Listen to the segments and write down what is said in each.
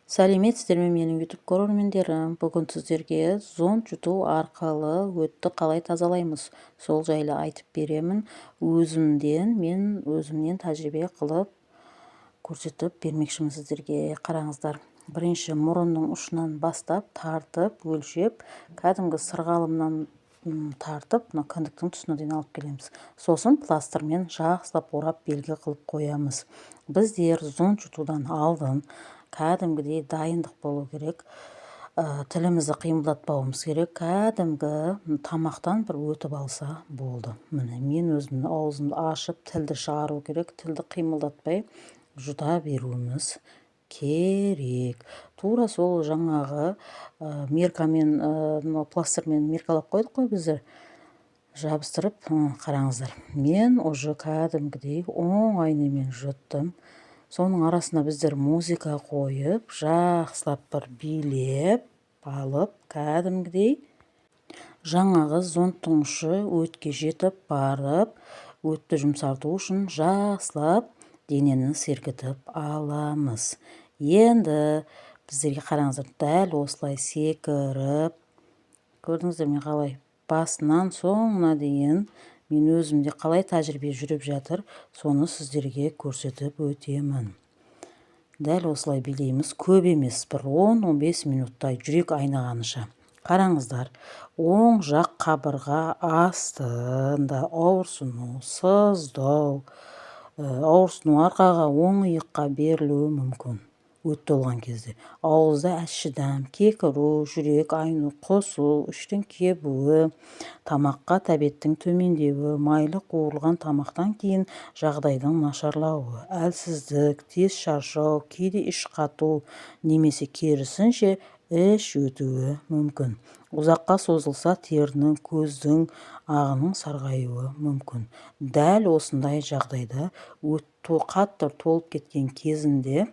Сәлеметсіздер ме, менің YouTube көрермендерім! Бүгін сіздерге зонд жұту арқылы өтті қалай тазалаймыз, сол жайлы айтып беремін. Өзімден, мен өзімнен тәжірибе қылып көрсетіп бермекшімін сіздерге. Қараңыздар, бірінші мұрынның ұшынан бастап тартып, өлшеп, кәдімгі сырғалымнан тартып, мына кіндіктің тұсына дейін алып келеміз. Сосын пластырмен жақсылап орап, белгі қылып қоямыз. Біздер зонд жұтудан алдын кәдімгідей дайындық болу керек. Тілімізді қимылдатпауымыз керек, кәдімгі тамақтан бір өтіп алса болды. Міне, мен өзімнің аузымды ашып, тілді шығару керек, тілді қимылдатпай жұта беруіміз керек. Тура сол жаңағы меркамен, мынау пластырмен меркалап қойдық қой біздер, жабыстырып. Қараңыздар, мен уже кәдімгідей оңаймен жұттым. Соның арасына біздер музыка қойып, жақсылап бір билеп алып, кәдімгідей жаңағы зондтың ұшы өтке жетіп барып, өтті жұмсарту үшін жақсылап денені сергітіп аламыз. Енді біздерге, қараңыздар, дәл осылай секіріп, көрдіңіздер ме, қалай басынан соңына дейін мен өзімде қалай тәжірибе жүріп жатыр, соны сіздерге көрсетіп өтемін. Дәл осылай билейміз, көп емес, бір 10-15 минуттай, жүрек айнығанша. Қараңыздар, оң жақ қабырға астында ауырсыну, сыздау, ауырсыну арқаға, оң иыққа берілуі мүмкін. Өт толған кезде ауызда ащы дәм, кекіру, жүрек айну, құсу, іштің кебуі, тамаққа тәбеттің төмендеуі, майлы қуырылған тамақтан кейін жағдайдың нашарлауы, әлсіздік, тез шаршау, кейде іш қату немесе керісінше іш өтуі мүмкін. Ұзаққа созылса, терінің, көздің ағының сарғаюы мүмкін. Дәл осындай жағдайда, өт қатты толып кеткен кезінде,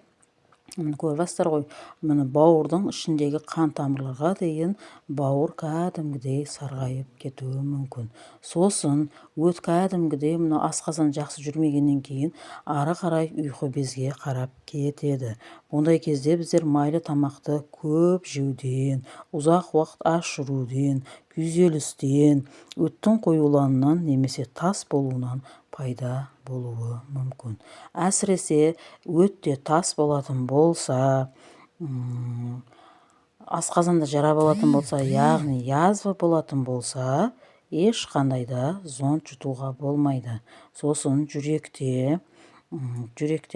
міне, көріп жатсыздар ғой, міне, бауырдың ішіндегі қан тамырларға дейін бауыр кәдімгідей сарғайып кетуі мүмкін. Сосын өт кәдімгідей мына асқазан жақсы жүрмегеннен кейін ары қарай ұйқы безге қарап кетеді. Ондай кезде біздер майлы тамақты көп жеуден, ұзақ уақыт аш жүруден, күйзелістен, өттің қоюлануынан немесе тас болуынан пайда болуы мүмкін. Әсіресе өтте тас болатын болса, асқазанда жара болатын болса, яғни язва болатын болса, ешқандай да зонд жұтуға болмайды. Сосын жүректе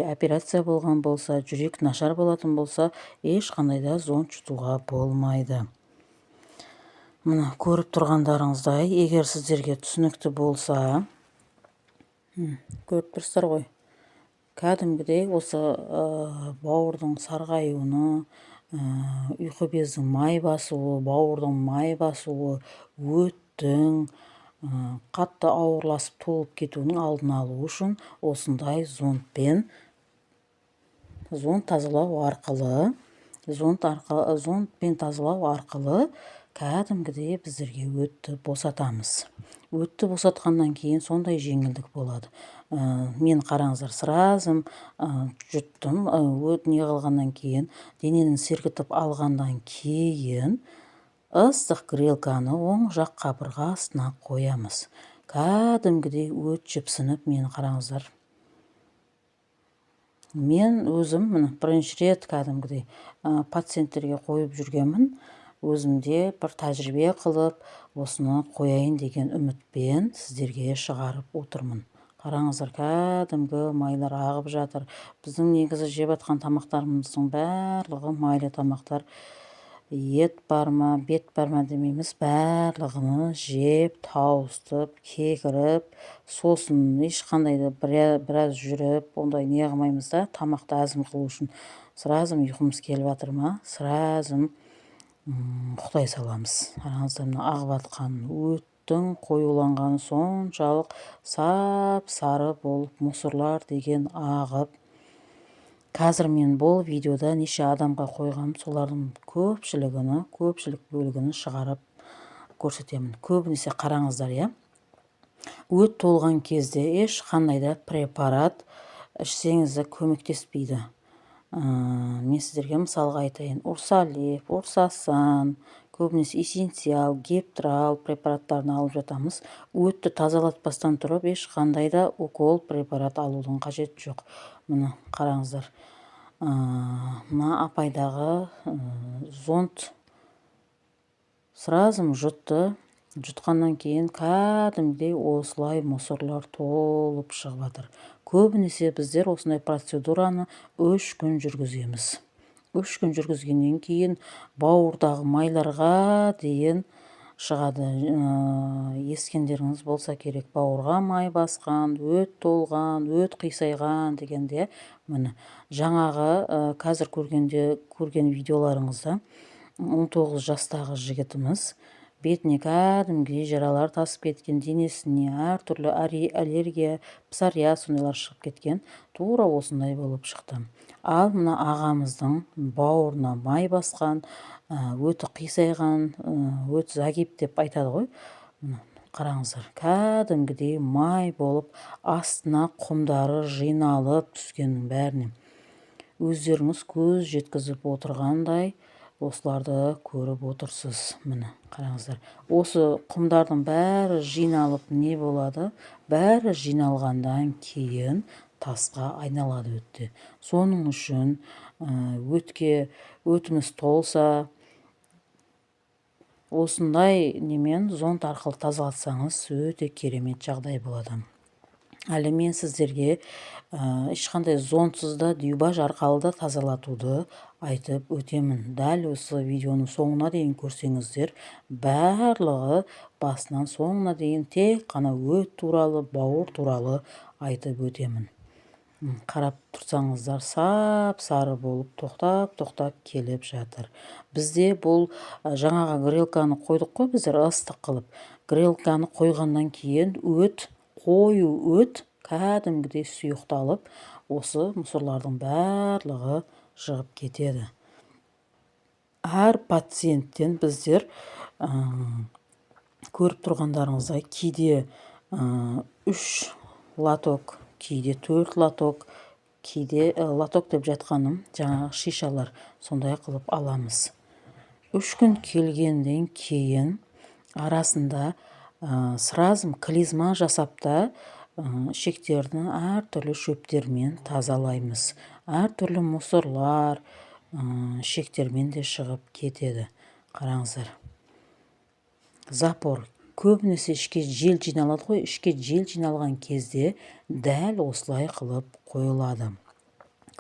операция болған болса, жүрек нашар болатын болса, ешқандай да зонд жұтуға болмайды. Мына көріп тұрғандарыңыздай, егер сіздерге түсінікті болса, көріп тұрсыздар ғой, кәдімгідей осы бауырдың сарғаюыны, ұйқы бездің май басуы, бауырдың май басуы, өттің қатты ауырласып толып кетуінің алдын алу үшін осындай зондпен, зонд тазалау арқылы, зонд арқылы, зондпен тазалау арқылы кәдімгідей біздерге өтті босатамыз. Өтті босатқаннан кейін сондай жеңілдік болады. Мен, қараңыздар, сразу жұттым. Өт не қылғаннан кейін, денені сергітіп алғаннан кейін ыстық грелканы оң жақ қабырға астына қоямыз. Кәдімгідей өт жіпсініп, мені, қараңыздар, мен өзім, міне, бірінші рет кәдімгідей пациенттерге қойып жүргенмін. Өзімде бір тәжірибе қылып, осыны қояйын деген үмітпен сіздерге шығарып отырмын. Қараңыздар, кәдімгі майлар ағып жатыр. Біздің негізі жеп жатқан тамақтарымыздың барлығы майлы тамақтар. Ет бар ма, бет бар ма демейміз, барлығын жеп тауысып, кекіріп, сосын ешқандай да біраз жүріп, ондай не қылмаймыз да. Тамақты әзім қылу үшін сразу ұйқымыз келіп жатыр ма, сразу ұйықтай саламыз. Қараңыздар, мына ағып жатқан өттің қоюланғаны соншалық, сап сары болып мусорлар деген ағып. Қазір мен бұл видеода неше адамға қойғаным, солардың көпшілігіні, көпшілік бөлігін шығарып көрсетемін. Көбінесе, қараңыздар, иә, өт толған кезде ешқандай да препарат ішсеңіз де көмектеспейді. Мен сіздерге мысалға айтайын: Урсалив, Урсасан, көбінесе Эссенциал, Гептрал препараттарын алып жатамыз. Өтті тазалатпастан тұрып, ешқандай да укол, препарат алудың қажеті жоқ. Міне, қараңыздар, мына апайдағы зонд сразу жұтты. Жұтқаннан кейін кәдімгідей осылай мусорлар толып шығып жатыр. Көбінесе біздер осындай процедураны 3 күн жүргіземіз. 3 күн жүргізгеннен кейін бауырдағы майларға дейін шығады. Ескендеріңіз болса керек, бауырға май басқан, өт толған, өт қисайған дегенде. Міне, жаңағы қазір көрген видеоларыңызда 19 жастағы жігітіміз бетіне кәдімгідей жаралар тасып кеткен, денесіне әртүрлі аллергия, псориаз, сондайлар шығып кеткен, тура осындай болып шықты. Ал мына ағамыздың бауырына май басқан, өті қисайған, өт загиб деп айтады ғой. Міне, қараңыздар, кәдімгідей май болып, астына құмдары жиналып түскеннің бәріне өздеріңіз көз жеткізіп отырғандай, осыларды көріп отырсыз. Міне, қараңыздар, осы құмдардың бәрі жиналып не болады? Бәрі жиналғаннан кейін тасқа айналады өтте. Соның үшін өтке, өтіміз толса, осындай немен, зонд арқылы тазалатсаңыз, өте керемет жағдай болады. Әлі мен сіздерге ешқандай зондсыз да, дюбаж арқылы да тазалатуды айтып өтемін. Дәл осы видеоның соңына дейін көрсеңіздер, барлығы басынан соңына дейін тек қана өт туралы, бауыр туралы айтып өтемін. Қарап тұрсаңыздар, сап сары болып тоқтап тоқтап келіп жатыр. Бізде бұл жаңағы грелканы қойдық қой біздер ыстық қылып. Грелканы қойғаннан кейін өт, қою өт кәдімгідей сұйықталып, осы мусорлардың барлығы шығып кетеді. Әр пациенттен біздер, көріп тұрғандарыңыздай, кейде үш лоток, кейде төрт лоток, кейде, лоток деп жатқаным жаңағы шишалар, сондай қылып аламыз. 3 күн келгеннен кейін арасында сразу клизма жасап та, ішектерді әртүрлі шөптермен тазалаймыз. Әртүрлі мусорлар ішектермен де шығып кетеді. Қараңыздар, запор. Көбінесе ішке жел жиналады ғой. Ішке жел жиналған кезде дәл осылай қылып қойылады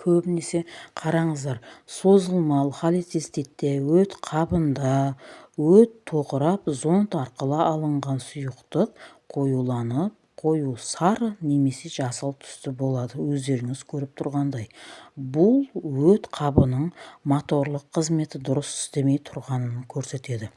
көбінесе. Қараңыздар, созылмалы холециститте өт қабында өт тоқырап, зонд арқылы алынған сұйықтық қоюланып, қою сары немесе жасыл түсті болады. Өздеріңіз көріп тұрғандай, бұл өт қабының моторлық қызметі дұрыс істемей тұрғанын көрсетеді.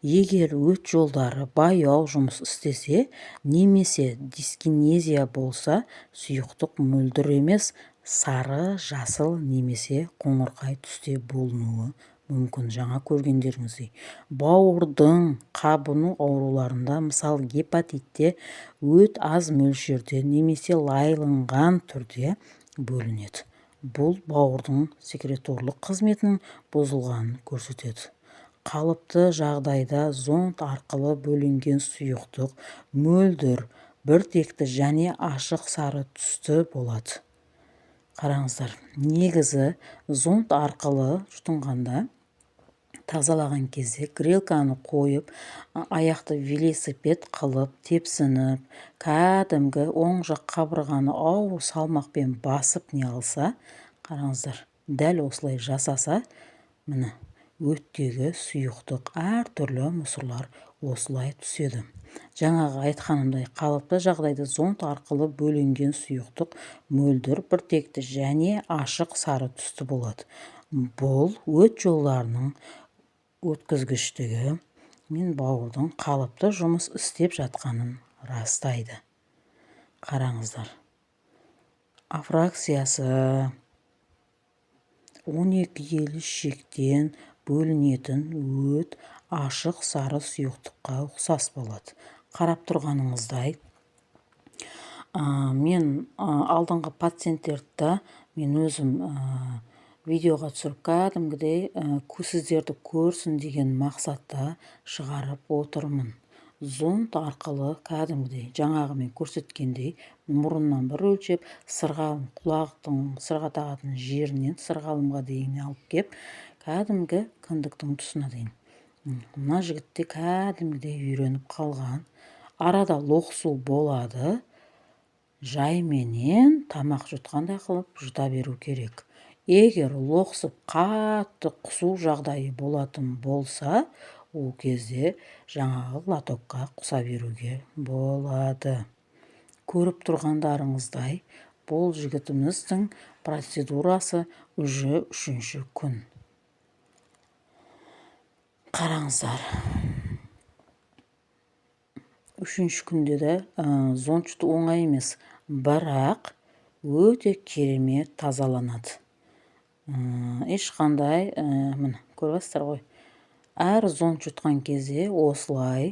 Егер өт жолдары баяу жұмыс істесе немесе дискинезия болса, сұйықтық мөлдір емес, сары, жасыл немесе қоңырқай түсте болуы мүмкін. Жаңа көргендеріңіздей, бауырдың қабыну ауруларында, мысалы, гепатитте, өт аз мөлшерде немесе лайланған түрде бөлінеді. Бұл бауырдың секреторлық қызметінің бұзылғанын көрсетеді. Қалыпты жағдайда зонд арқылы бөлінген сұйықтық мөлдір, біртекті және ашық сары түсті болады. Қараңыздар, негізі зонд арқылы жұтынғанда, тазалаған кезде грелканы қойып, аяқты велосипед қылып тепсініп, кәдімгі оң жақ қабырғаны ауыр салмақпен басып не алса, қараңыздар, дәл осылай жасаса, міне, өттегі сұйықтық, әртүрлі мусорлар осылай түседі. Жаңағы айтқанымдай, қалыпты жағдайда зонд арқылы бөлінген сұйықтық мөлдір, біртекті және ашық сары түсті болады. Бұл өт жолдарының өткізгіштігі мен бауырдың қалыпты жұмыс істеп жатқанын растайды. Қараңыздар, А фракциясы 12 елі ішектен бөлінетін өт ашық сары сұйықтыққа ұқсас болады. Қарап тұрғаныңыздай, мен алдыңғы пациенттерді мен өзім Видеоға түсіріп, кәдімгідей сіздерді көрсін деген мақсатта шығарып отырмын. Зонд арқылы кәдімгідей жаңағы мен көрсеткендей мұрыннан бір өлшеп, сырғалым, құлақтың сырға тағатын жерінен сырғалымға дейін алып кеп, кәдімгі кіндіктің тұсына дейін. Мына жігіт те кәдімгідей үйреніп қалған. Арада лоқсу болады, жайменен тамақ жұтқандай қылып жұта беру керек. Егер лоқсып қатты құсу жағдайы болатын болса, ол кезде жаңағы лотокқа құса беруге болады. Көріп тұрғандарыңыздай, бұл жігітіміздің процедурасы уже үшінші күн. Қараңыздар, үшінші күнде де зонд жұту оңай емес, бірақ өте керемет тазаланады. Ешқандай, міне, көріп жатсыздар ғой, әр зонд жұтқан кезде осылай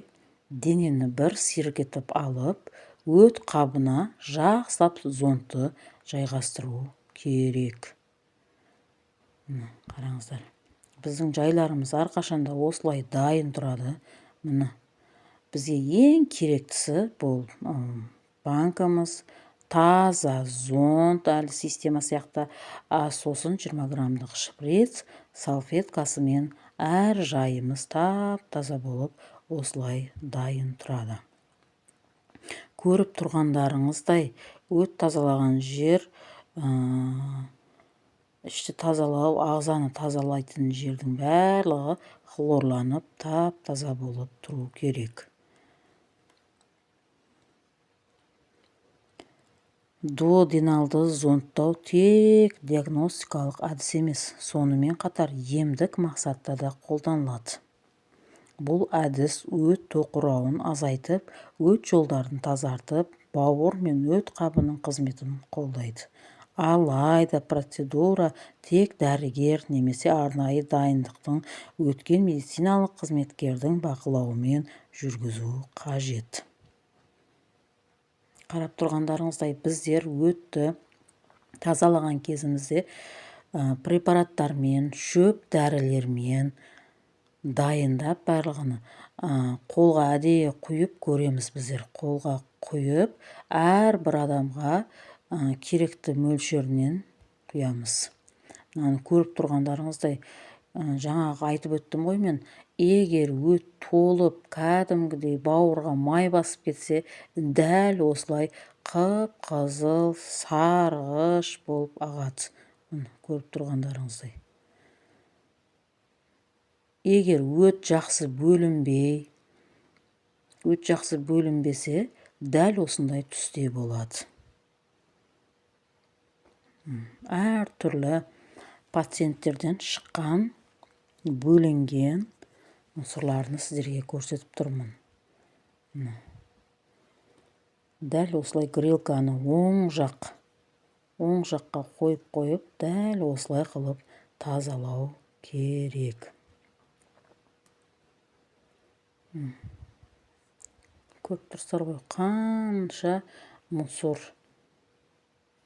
денені бір сергітіп алып, өт қабына жақсылап зондты жайғастыру керек. Міне, қараңыздар, біздің жайларымыз әрқашанда осылай дайын тұрады. Міне, бізге ең керектісі бұл банкамыз, таза зонд, әлі система сияқты, сосын 20 граммдық шприц, салфеткасымен әр жайымыз тап-таза болып осылай дайын тұрады. Көріп тұрғандарыңыздай, өт тазалаған жер, ішті тазалау, ағзаны тазалайтын жердің барлығы хлорланып, тап-таза болып тұру керек. Дуоденалды зондтау тек диагностикалық әдіс емес, сонымен қатар емдік мақсатта да қолданылады. Бұл әдіс өт тоқырауын азайтып, өт жолдарын тазартып, бауыр мен өт қабының қызметін қолдайды. Алайда процедура тек дәрігер немесе арнайы дайындықтың өткен медициналық қызметкердің бақылауымен жүргізу қажет. Қарап тұрғандарыңыздай, біздер өтті тазалаған кезімізде препараттармен, шөп дәрілермен дайындап барлығını қолға әдейі құйып көреміз біздер. Қолға құйып, әрбір адамға керекті мөлшерінен құямыз. Мынаны көріп тұрғандарыңыздай, жаңағы айтып өттім ғой мен, егер өт толып, кәдімгідей бауырға май басып кетсе, дәл осылай қып-қызыл, сарғыш болып ағады. Міне, көріп тұрғандарыңыздай. Егер өт жақсы бөлінбей, өт жақсы бөлінбесе, дәл осындай түсте болады. Әртүрлі пациенттерден шыққан, бөлінген ұнсырларын сіздерге көрсетіп тұрмын. Міне. Дәл осылай грелканы оң жаққа қойып-қойып, дәл осылай қылып тазалау керек. Көріп тұрсыздар ғой, қанша мұсыр.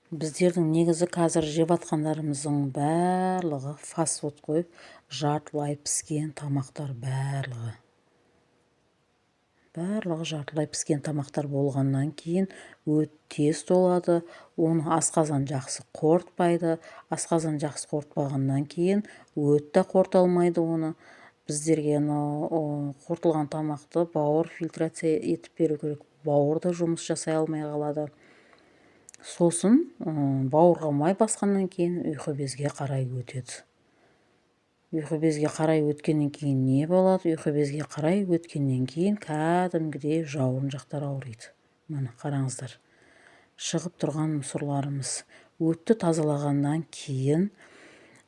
Біздердің негізі қазір жеп жатқандарымыздың барлығы фастфуд қой, жартылай піскен тамақтар барлығы. Барлығы жартылай піскен тамақтар болғаннан кейін өт тез толады, оны асқазан жақсы қорытпайды. Асқазан жақсы қорытпағаннан кейін өт те қорыта алмайды оны. Біздерге анау қорытылған тамақты бауыр фильтрация етіп беру керек. Бауыр да жұмыс жасай алмай қалады. Сосын бауырға май басқаннан кейін ұйқы безге қарай өтеді. Ұйқы безге қарай өткеннен кейін не болады? Ұйқы безге қарай өткеннен кейін кәдімгідей жауырын жақтар ауырады. Міне, қараңыздар. Шығып тұрған мұсырларымыз. Өтті тазалағаннан кейін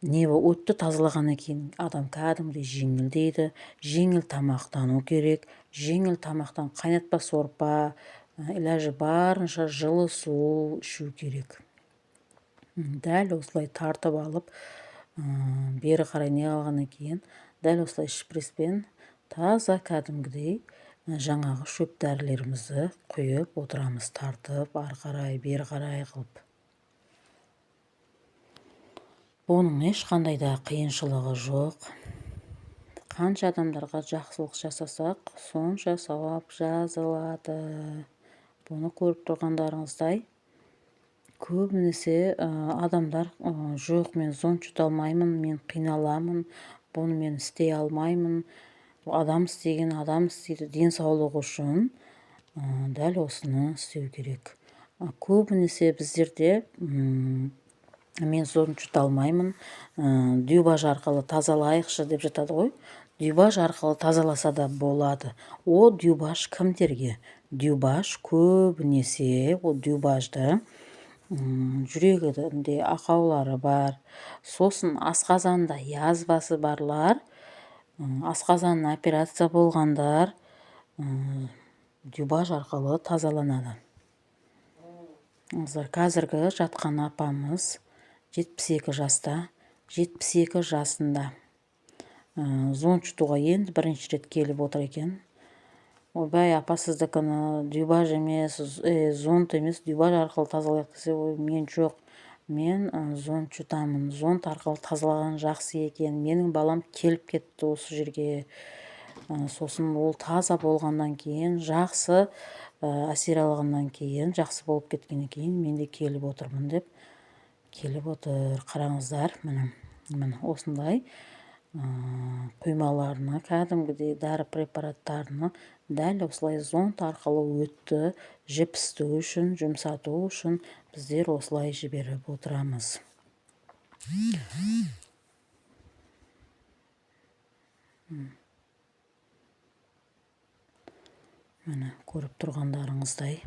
не өтті тазалағаннан кейін адам кәдімгідей жеңілдейді. Жеңіл тамақтану керек. Жеңіл тамақтан қайнатпа сорпа, иләжі барынша жылы су ішу керек. Дәл осылай тартып алып, бері қарай не алғаннан кейін дәл осылай шприцпен таза кәдімгідей жаңағы шөп дәрілерімізді құйып отырамыз, тартып ары қарай, бері қарай қылып. Бұның ешқандай да қиыншылығы жоқ. Қанша адамдарға жақсылық жасасақ, сонша сауап жазылады. Бұны көріп тұрғандарыңыздай, көбінесе адамдар жоқ, мен зонд жұта алмаймын, мен қиналамын, бұны мен істей алмаймын. Адам істеген адам істейді, денсаулығы үшін дәл осыны істеу керек. Көбінесе біздерде мен зонд жұта алмаймын, дюбаж арқылы тазалайықшы деп жатады ғой. Дюбаж арқылы тазаласа да болады. О дюбаж кімдерге? Дюбаж көбінесе о дюбажды жүрегінде ақаулары бар, сосын асқазанда язвасы барлар, асқазанына операция болғандар дюбаж арқылы тазаланады. Қазіргі жатқан апамыз 72 жаста, 72 жасында зонд жұтуға енді бірінші рет келіп отыр екен. Ойбай, апа, сіздікіні дюбаж емес, зонд емес, дюбаж арқылы тазалайық десе, ой, мен жоқ, мен зонд жұтамын, зонд арқылы тазалаған жақсы екен. Менің балам келіп кетті осы жерге. Сосын ол таза болғаннан кейін, жақсы әсер алғаннан кейін, жақсы болып кеткеннен кейін мен де келіп отырмын деп келіп отыр. Қараңыздар, міне, міне осындай құймаларына кәдімгідей дәрі препараттарына дәл осылай зонд арқылы өтті жіпсіту үшін, жұмсату үшін біздер осылай жіберіп отырамыз. Міне, көріп тұрғандарыңыздай.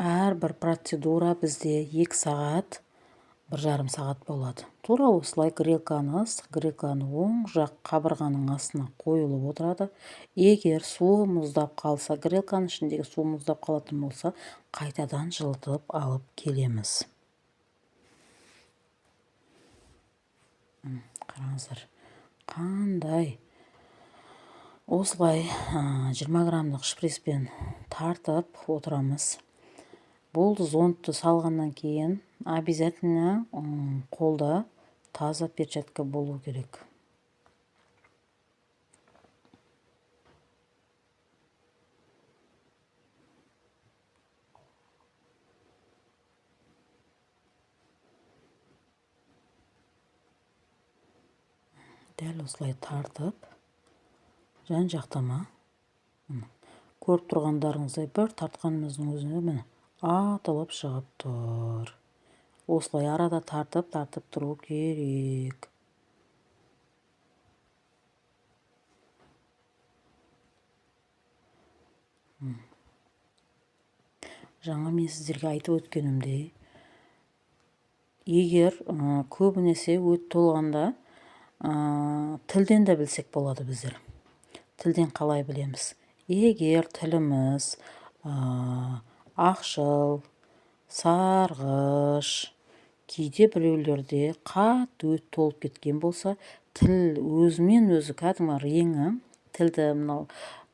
Әрбір процедура бізде 2 сағат, 1,5 сағат болады. Тура осылай грелканы, ыстық грелканы оң жақ қабырғаның астына қойылып отырады. Егер суы мұздап қалса, грелканың ішіндегі су мұздап қалатын болса, қайтадан жылытып алып келеміз. Қараңыздар, қандай осылай 20 граммдық шприцпен тартып отырамыз. Бұл зондты салғаннан кейін обязательно қолда таза перчатка болу керек. Дәл осылай тартып, жан-жақтама көріп тұрғандарыңыздай бір тартқанымыздың өзінде міне атылып шығып тұр. Осылай арада тартып-тартып тұру керек. Жаңа мен сіздерге айтып өткенімдей, егер көбінесе өт толғанда, тілден де білсек болады біздер. Тілден қалай білеміз? Егер тіліміз ақшыл, сарғыш, кейде біреулерде қатты өт толып кеткен болса, тіл өзімен өзі кәдімгі реңі, тілді мынау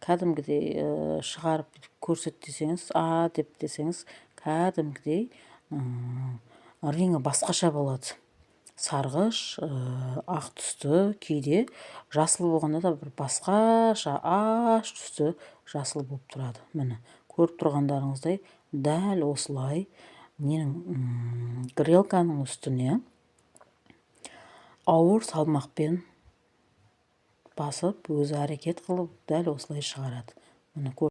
кәдімгідей шығарып көрсет десеңіз, а деп десеңіз, кәдімгідей реңі басқаша болады. Сарғыш, ақ түсті, кейде жасыл болғанда да бір басқаша аш түсті жасыл болып тұрады. Міне, көріп тұрғандарыңыздай дәл осылай ненің, грелканың үстіне ауыр салмақпен басып, өзі әрекет қылып дәл осылай шығарады. Міне,